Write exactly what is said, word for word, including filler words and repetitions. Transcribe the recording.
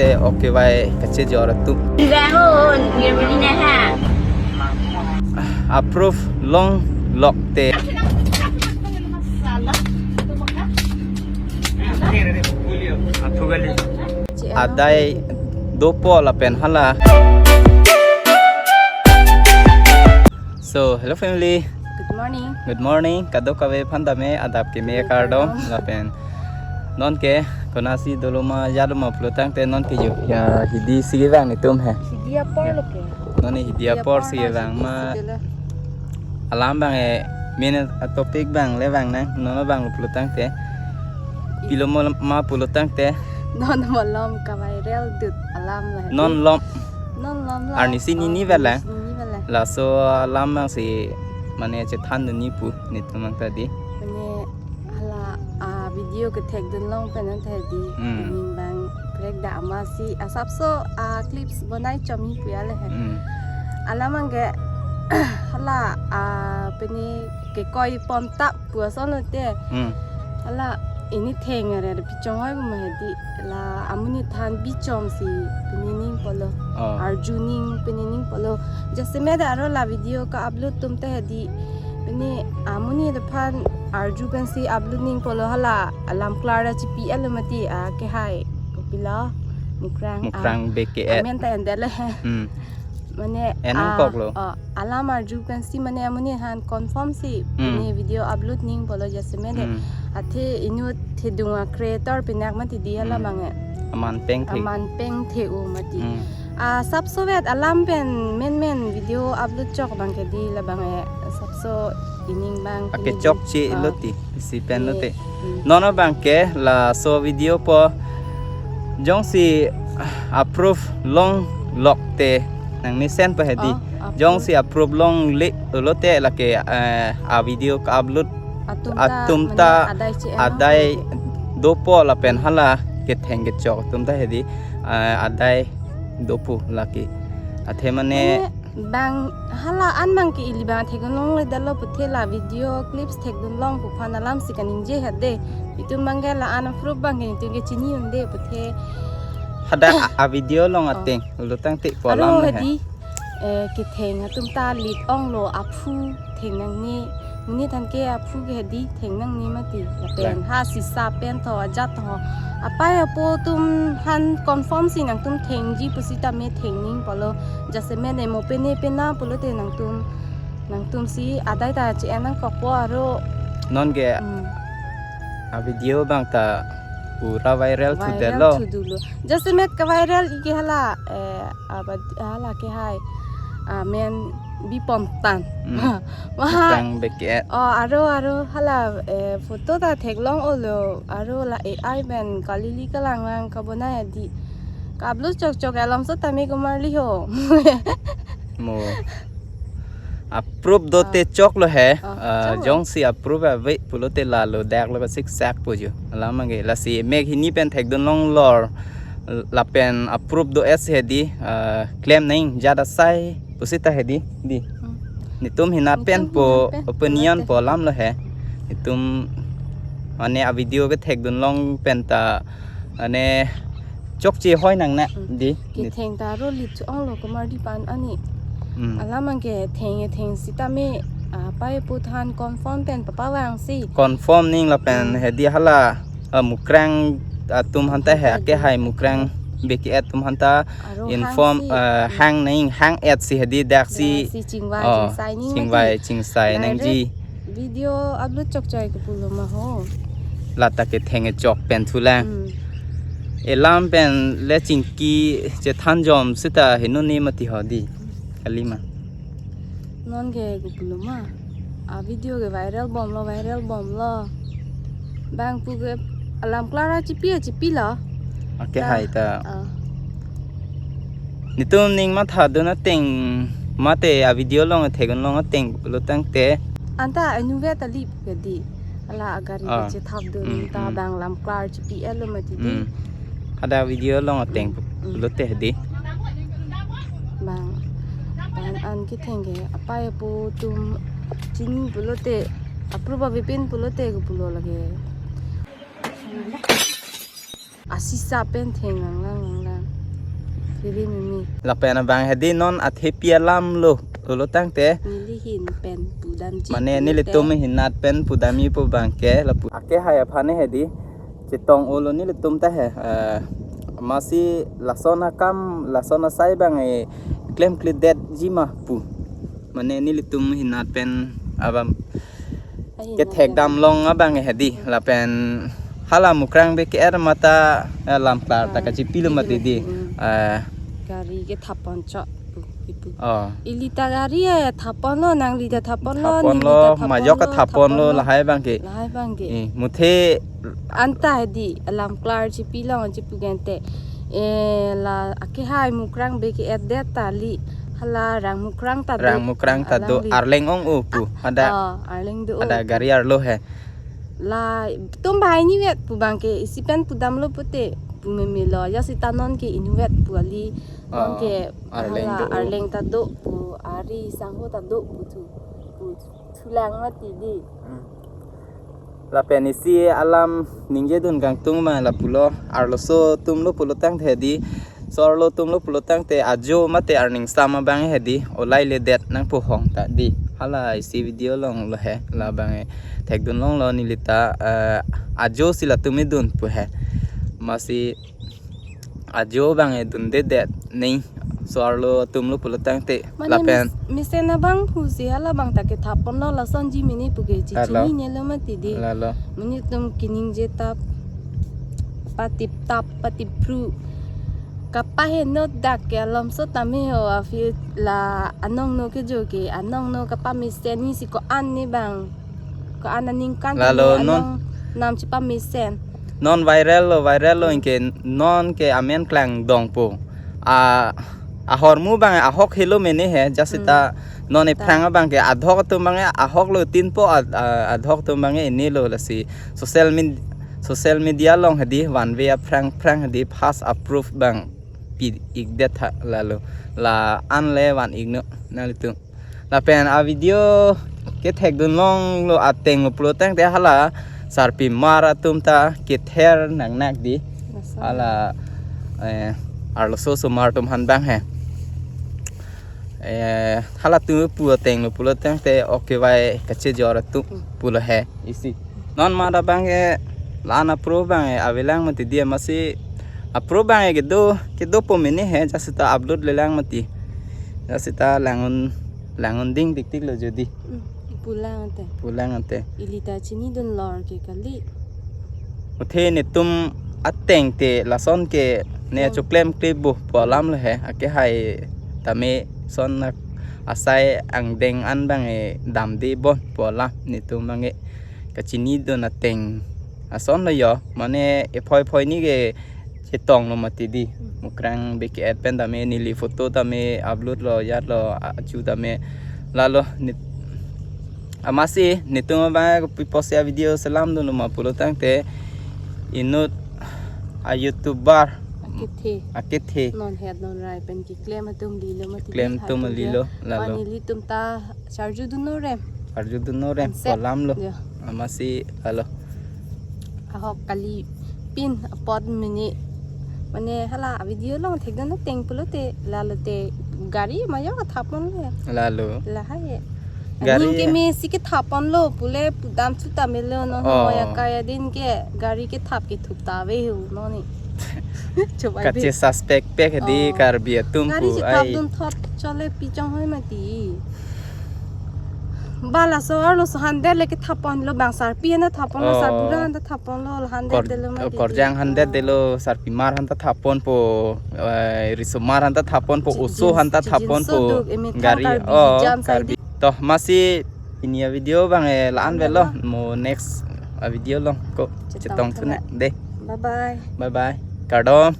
Te okay bai kachejor atum. Bangun, Germany na ha. Approve longlok te. Adai dopo lapen hala. So, hello family. Good morning. Good morning. Kadokave aphan tame adap keme kardom. Lapen nonke konatsi dolo ma jalo ma pulotangte nonke jo ya hidi si kevang netum he. Hidi apor lo ke. Non hidi apor si kevang ma. Alam abang e main topic abang le vang nang, non abang lo pulotangte. Pilo mo ma pulotangte. Non malom kaviral dut alam la. Non lom. Non lom la. Arnisi nini vet lang. Arnisi nini vet lang. Laso alam abang si mane chethan dun ni pu netum abang ta di. Mane hala a video kethekdun long pen anta di. Hmm. Ning bang prek da amatsi asapso a clips bonai chomi pu ya le he. Hmm. Alam abang ke hala a pini kekoi pon tap pu ason lo te. Hmm. Hala ini theng are pichong oi ma hedi la amonit than bichom si pini ning pulo. Oh. Arju ning pini ning pulo. Jasemet aro la video ka-upload atum ta hedi. Pini amonit aphan arju pensi upload ning pulo hala alam klar da chipi alo mati a kehai. Kopilo Mukrang. Mukrang a, B K F. Amen ta endele he. Hmm. Mane, enang ah, koklo. Oh, alam arju pensi mane amonit aphan confirm si, hmm, mane video upload ning pulo jasemet de. Hmm. Athe inut thedung a creator pinak mati di hala, hmm, abang e. Aman peng the. Aman peng the-o mati. Hmm. Ah, sapso vet alam pen men men video upload chok abang ke di labang e sapso ining abang. Ake pini chok di, che ah, lo ti, isi pen lo te. Hmm. Non abang ke laso video po jongsi approve longlok te nangmesen pa hedi. Oh, approve. Jongsi approve longle pulote lake, eh, a video ka-upload atum ta, atum ta mane adai che-en adai dopo lapen hala ketheng kechok atum ta hedi, eh, adai dopo lake. Athe mane, mane bang hala an abang ke ili abang thekdun longle dalo puthe la video clips thekdun long pu aphan alam si kaningje hedi. Itum abang ke la an approve abang ke itum ke chini unde puthe. Hadak a, a video along, oh, ateng pulotangte pu alam aro he. Hedi, eh, ketheng atum ta lit onglo aphu theng nangne. Monit than ke aphu ke hedi theng nangne mati. Lapen, lang, ha sisa pen tho ajat tho. Apai apo atum aphan confirm si nangtum thengji pusitame theng ning pulo. Jasemet ne mo pene pena pulote nangtum, nangtum si adai ta che-en nangkokpo aro. Non ke, hmm, a video abang ta pura viral, viral thudetlo. Thudetlo. Jasemet ka-viral ike hala, eh, abad hala kehai amen bipon tan. Hmm. Maha. Mukrang B K F. Oh, aro, aro hala, eh, photo ta theklong olo, aro la A I pen kalili kalang lang kabonai adi. Ka-upload chokchok alam so tame kumar liho. Mo. Approve do, ah, te choklo he. Ah, ah, choklo. Jongsi approve ave pulote lalo dak lo ka siksak pu jo. Alam abang ke lasi mek hini pen thekdun longlor lapen approve do-et si hedi, ah, klem nang jat asai pusita hedi di. Hmm. Netum hina pen, netum po hina pen opinion pulote, po alam lo he. Netum mane a video ke thekdun long pen ta mane chokche hoi nang na, hmm, di. Ketheng ta ro lit cho-onglo kumar di pan ani. Hmm. Alam abang ke theng e theng sitame, ah, apai apo aphan confirm pen papavang si. Confirm ning lapen, hmm, hedi hala, ah, Mukrang atum aphan ta he, hmm, ake hai Mukrang B K F atum aphan ta aro inform, hang si, ah, hmm, hang nang hang-et si hedi dak si. Dak si chingvai, oh, chingsai ning chingvai mati, chingsai nangji. Direct video upload chokchok ke pulo ma ho. Lata ketheng e chok pen thulang. Hmm. Elam pen le chingki chethan jom sita heno ne mati ho di. Kalima. Non ke ke pulo ma. A video ke viral bomlo, viral bomlo. Bang pu ke alam klar a chipi a chipilo. Ake ta hai ta. Ah. Netum ning mathadun ateng mate a video along thekdun long ateng pulotangte. Anta anu vet ta lip ke di. Hala agari, ah, ke chethapdun, hmm, ta, hmm, bang lam klar chipi elo mati di. Hmm. Hadak video along ateng, hmm, pulote di. Bang, bang an ketheng ke apai apo atum chini pulote, approve avepin pulote ke pulo lake. Asisa pen theng lang lang lang lang. Riri mimi. Lapen abang hedi non athepi alam lo, lo tangte. Neli hin pen pudamji. Mane nelitum hinat pen pudamji pu abang ke lapu. Ake hai aphan hedi. Chetong-olo nelitum ta he. Eh, masi lason akam, lason asai abang e klemkledetji ma pu. Mane nelitum hinat pen abang ahin kethek dam long abang hedi lapen hala Mukrang B K R mata, eh, lam klar ta kachipilo mati di. Hmm. Eh, gari kethapon chok pu, ipu. Oh. Ili ta gari ya thapon lo, nangli ta thapon lo, thapon neli lo, ta thapon majok lo, ka thapon lo, thapon lo. Lahai abang ke. Lahai abang ke. Eh, muthe anta hedi alam klar chipi long chipu gente. Eh, la ake hai Mukrang B K R det ta li hala Rang Mukrang ta do. Rang Mukrang ta do, alangli. Arleng ong-o pu. Ah, ada, oh, arleng do-o ada pu. Gari arlo he. Latum bahai inutvet pu abang ke isi pen pudam lo pute pu meme lo. Ya sita non ke inutvet pu ali. Non, oh, ke arleng hala do-o. Arleng ta do pu, ari sangho ta do pu thu. Pu thulang mati di. Hmm. Lapen isi alam ningjedun kangtung ma lapulo, arloso atum lo pulo tangte hedi, so arlo atum lo pulo tangte ajo mate arningsam abang hedi olai ledet nangpo hong ta di. Hala isi video long lo he, labang e thekdun long lo neli ta, eh, ajo si latum idun pu he. Masi ajo abang e dundedet neng, so arlo atum lo pulo tangte. Mane lapen mis-, mesen abang pusi hala abang ta kethapon lo, lasonji mene pu ke chichini ne lo mati di. Lalo. Mane tum keningje tap, patip tap, patip pru. Kapahenot dak ke alomso tame ho afi la anong no ke jo ke, anong no kapamesen ni si ko-an ne abang. Ko-an aningkan lalo tame non anong nam chipamesen. Non viral lo, viral lo, hmm, anke non ke amen klang dongpo. A, ahormu abang ahok helo mene he, just, hmm, ta non ta ephrang abang ke adhok atum abang ahok lo tinpo ad-, a-, adhok atum abang ini lo lasi social med-, social media long hedi one way aphrang phrang hedi first approve abang pi-ikdet ha lalo. La-an le van-iknon nelitum. Lapen avideo kethekdun long lo ateng lo pulo tangte hala sarpimar atum ta kether nangnak di. Laso. Hala, eh, arloso osomar atum aphan abang he. Eh, halatum pu ateng lo pulo tangte oke vai kachejor atum, hmm, pulo he isi. Non mada abang ke la-an apro abang ke avelang mati di, masi apro abang ke kedo, kedopo mene he, just ta upload lelang mati. Just ta langun, langun ding tiktik lo jodi. Hmm, pulang ante. Pulang ante. Ili ta chinidun lor ke kali. Muthe netum ateng te lason ke ne, hmm, choklemkle bo pu alam lo he, ake hai tame son nak asai angdeng an abang ke damde bon pu alam netum abang ke. Kachinidun ateng ason lo yo, mane ephoi phoi ni ke chetong lo mati di. Hmm. Mukrang B K R pen tame neli photo tame upload lo, yat lo, achu tame lalo nit-, amasi netum abang kopi post a-video selam dun lo ma pulo tangte inut a-YouTuber akethe. Akethe. Non het non rai pen keklem atum lilo mati di. Klem atum lilo, lalo. Mane nelitum ta charju dun no rem. Charju dun no rem, anset, kolam lo. Ya. Amasi, alo. Ahok kali pin apot mene. Mane hala video long thekdun ateng pulote, lalo te gari mayo kathapon le. Lalo. Lahai. Gari aning ke ya. Mesi kethapon lo, pule pudam chuta melo no, oh, moya kaya din ke gari kethap kethup ta ave hu no ni. Choba kache di. Suspect pek di, oh, Karbi atum gari pu chethap ai. Dun thot chole pi chonghoi mati. Ba laso arloso han det le kethapon lo, bang sarpi han ta thapon lo, oh, sarbura han ta thapon lo, han det, kor-, delo mati. Korjang han det, oh, delo, sarpimar han ta thapon po, eh, risomar han ta thapon po, chi-, oso han ta thapon po, chijinso duk, emetang gari, Karbi, oh, hijam sai Karbi di. Toh, masi pini a-video abang ke la-an, an velo, velo. Mo next a-video long ko chetong, chetong thu ne. Thu ne. De. Bye bye. Bye bye. Kardom.